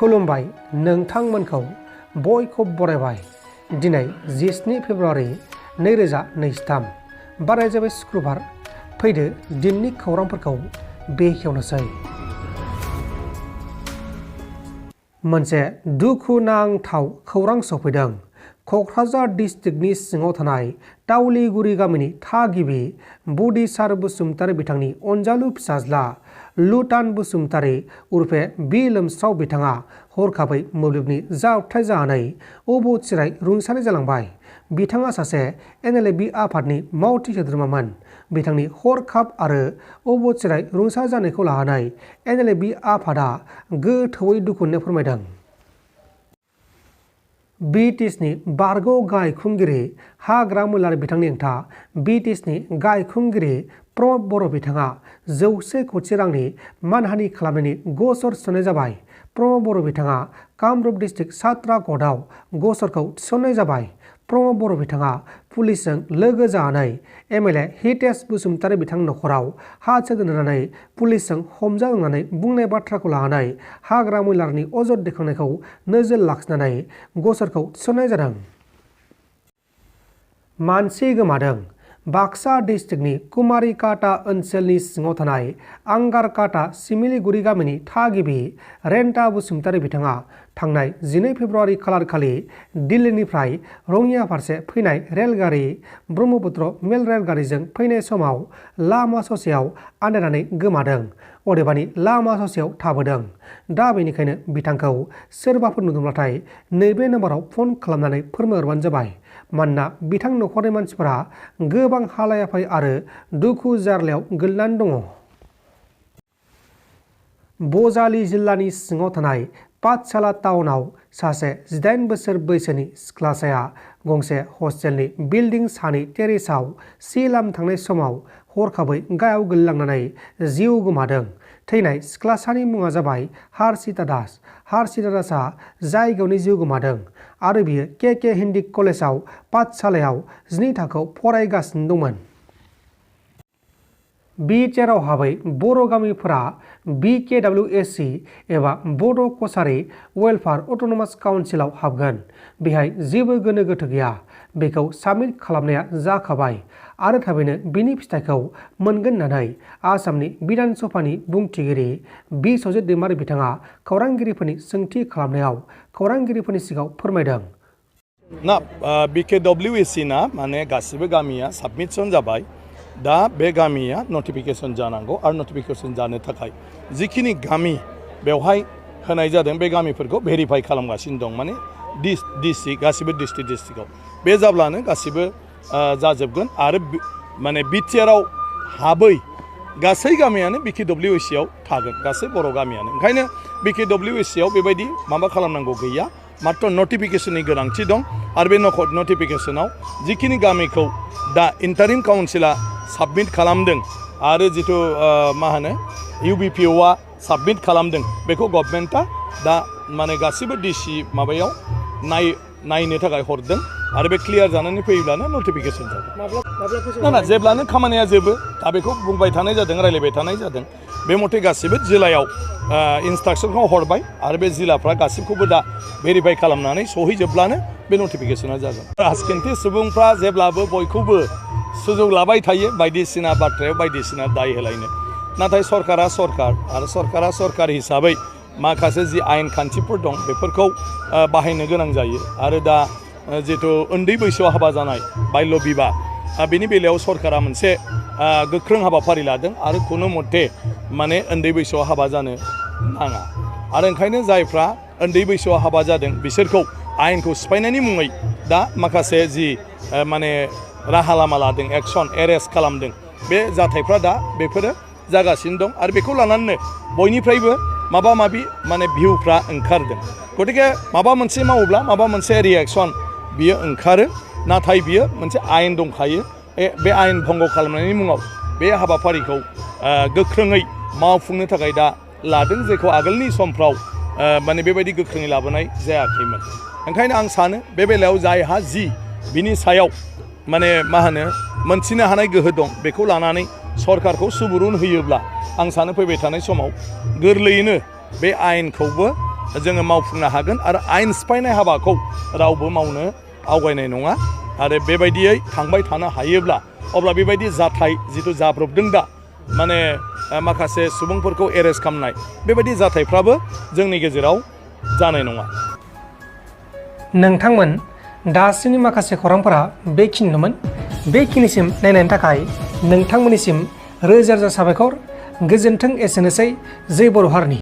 खुलुमबाय नोंथांमोनखौ बयखौ बरायबाय। दिनै 17 फेब्रुवारि 2023 बाराय जाबाय शुक्रबार। फैदो दिननि खौरांफोरखौ बेखेवनोसै। मोनसे दुखुनांथाव खौरां सफैदों। क'क्राझार डिस्ट्रिक्टनि सिङाव थानाय तावलिगुरि गामिनि थागिबि बुदिसार बसुमतारी बिथांनि अनजालु फिसाज्ला लुटान बसुमतारी उर्फे बि लोमस्राव बिथाङा हरखाबै मोब्लिबनि जाब्रबथाय जानानै अबथिरायै रुंसारि जालांबाय। बिथाङा सासे NLB आफादनि मावथि सोद्रोमामोन। बिथांनि हरखाब आरो अबथिरायै रुंसारि जानायखौ लानानै NLB आफादा गोथौयै दुखु मोननाय फोरमायदों। BTSनि बारग' गायखुंगिरि हाग्रा मैलारि बिथांनि हेंथा BTSनि गायखुंगिरि प्रमद बर' बिथाङा 100 कोटि रांनि मानहानि खालामनायनि गसर थिसननाय जाबाय। प्रमद बर' बिथाङा कामरुप डिस्ट्रिक्ट सात्रा कर्टआव गसरखौ थिसननाय जाबाय। प्रमद बर' बिथाङा पुलिसजों लोगो जानानै MLA हितेश बसुमतारी बिथांनि नखराव हाथियार दोननानै पुलिसजों हमजानानै बुंनाय बाथ्राखौ लानानै हाग्रा मैलारिनि अजद दैखांनायखौ नोजोर लाखिनानै गसरखौ थिसननाय जादों। मानसि गोमादों। बाक्सा डिस्ट्रिक्टनि कुमारिकाटा ओनसोलनि सिङाव थानाय आंगारकाटा सिमिलिगुरि गामिनि थागिबि रेन्टा बसुमतारी बिथाङा थांनाय 12 फेब्रुवारि खालारखालि दिल्लीनिफ्राय रङिया फारसे फैनाय रेलगारि ब्रह्मपुत्र मेल रेलगारिजों फैनाय समाव लामा ससेयाव आन्दायनानै गोमादों। अदेबानि लामा ससेयाव थाबोदों। दा बेनिखायनो बिथांखौ सोरबाफोर नुदोंब्लाथाय नैबे नम्बराव फन खालामनानै फोरमायहरबानो जाबाय। मानोना बिथां नखरनि मानसिफोरा गोबां हालाय-हाफाय आरो दुखु जारलायाव गोलैनानै दङ। बजालि जिल्लानि सिङाव थानाय पाठशाला टाउनाव सासे 18 बोसोर बैसोनि सिख्लासाया गंसे हस्टेलनि बिल्डिं सानि टेरेसआव सि लाम थांनाय समाव हरखाबै गाहायाव गोलैलांनानै जिउ गोमादों। थैनाय सिख्लासानि मुङा जाबाय हार्षिता दास। हार्षिता दासआ जायगायावनो जिउ गोमादों आरो बियो KK हिन्दी कलेजाव पाठशालायाव 12 थाखोआव फरायगासिनो दंमोन। बिटिआरआव हाबै बर' गामिफोरा BKWSC एबा बड' कसारि वेलफेयार अट'नमास काउन्सिलाव हाबगोन। बेहाय जेबो गोनो गोथो गैया। बेखौ साबमिट खालामनाया जाखाबाय आरो थाबैनो बिनि फिथाइखौ मोनगोन होननानै आसामनि बिधान सभानि बुंथिगिरि बिस्वजित दैमारि बिथाङा खौरांगिरिफोरनि सोंथि खालामनायाव खौरांगिरिफोरनि सिगाङाव फोरमायदों। ना BKWSC ना माने गासिबो गामिया साबमिसन जाबाय। दा बे गामिया नटिफिकेसन जानांगौ आरो नटिफिकेसन जानो थाखाय जिखिनि गामि बेवहाय होनाय जादों बे गामिफोरखौ भेरिफाइ खालामगासिनो दं। माने डिस्ट्रिक्ट गासिबो डिस्ट्रिक्टआव बे जाब्लानो गासिबो जाजोबगोन आरो माने बिटिआरआव हाबै गासै गामियानो BKWSC आव थागोन। गासै बर' गामियानो। ओंखायनो BKWSC आव बेबायदि माबा खालामनांगौ गैया। मात्र नटिफिकेसननि गोनांथि दं आरो बे नटिफिकेसनाव जिखिनि गामिखौ दा इन्टारिम काउन्सिला साबमिट खालामदों आरो जिथु मा होनो UBPOआ साबमिट खालामदों बेखौ गभर्नमेन्टआ दा माने गासिबो DC माबायाव नायनो थाखाय हरदों आरो बे क्लियार जानानै फैयोब्लानो नटिफिकेसन जागोन। ना जेब्लानो खामानिया जोबो दा बेखौ बुंबाय थानाय जादों रायलायबाय थानाय जादों। बे मथे गासिबो जिल्लायाव इन्सट्राक्सनखौ हरबाय आरो बे जिल्लाफ्रा गासिबखौबो दा भेरिफाइ खालामनानै सहैजोबब्लानो बे नटिफिकेसना जागोन। राजखान्थि सुबुंफ्रा जेब्लाबो बयखौबो सुजुग लाबाय थायो बायदिसिना बाथ्रायाव बायदिसिना दाय होलायनो। नाथाय सरकारा सरकार आरो सरकारा सरकार हिसाबै माखासे जि आयेन खान्थिफोर दं बेफोरखौ बाहायनो गोनां जायो। आरो दा जिथु उन्दै बैसोआव हाबा जानाय बाल्य बिबाह बेनि बेलायाव सरकारा मोनसे गोख्रों हाबाफारि लादों आरो खुनु मथे माने उन्दै बैसोआव हाबा जानो नाङा। आरो ओंखायनो जायफ्रा उन्दै बैसोआव हाबा जादों बिसोरखौ आयेनखौ सिफायनायनि मुङै दा माखासे जि माने राहा लामा लादों एक्सन एरेस्ट खालामदों बे जाथायफ्रा दा बेफोरो जागासिनो दं आरो बेखौ लानानैनो बयनिफ्रायबो माबा माबि माने भिउफ्रा ओंखारदों। गतिके माबा मोनसे मावोब्ला माबा मोनसे रिएक्सन बियो ओंखारो। नाथाय बियो मोनसे आयेन दंखायो। बे आयेन भंग खालामनायनि मुङाव बे हाबाफारिखौ गोख्रोङै मावफुंनो थाखाय दा लादों जेखौ आगोलनि समफ्राव माने बेबायदि गोख्रोङै लाबोनाय जायाखैमोन। ओंखायनो आं सानो बे बेलायाव जायहा जि बिनि सायाव माने मा होनो मोनथिनो हानाय गोहो दं बेखौ लानानै सरकारखौ सुबुरुन होयोब्ला आं सानो फैबाय थानाय समाव गोरलैयैनो बे आयेनखौबो जोङो मावफुंनो हागोन आरो आयेन सिफायनाय हाबाखौ रावबो मावनो आवगायनाय नङा आरो बेबायदियै थांबाय थानो हायोब्ला अब्ला बेबायदि जाथाय जिथु जाब्रबदों दा माने माखासे सुबुंफोरखौ एरेस्ट खालामनाय बेबायदि जाथायफ्राबो जोंनि गेजेराव जानाय नङा। नोंथांमोन दासिमनि माखासे खौरांफोरा बेखिनिनोमोन। बेखिनिसिम नायनायनि थाखाय नोंथांमोननिसिम रोजा रोजा साबायखर। गोजोन्थों एसेनोसै। जै बर' हारिनि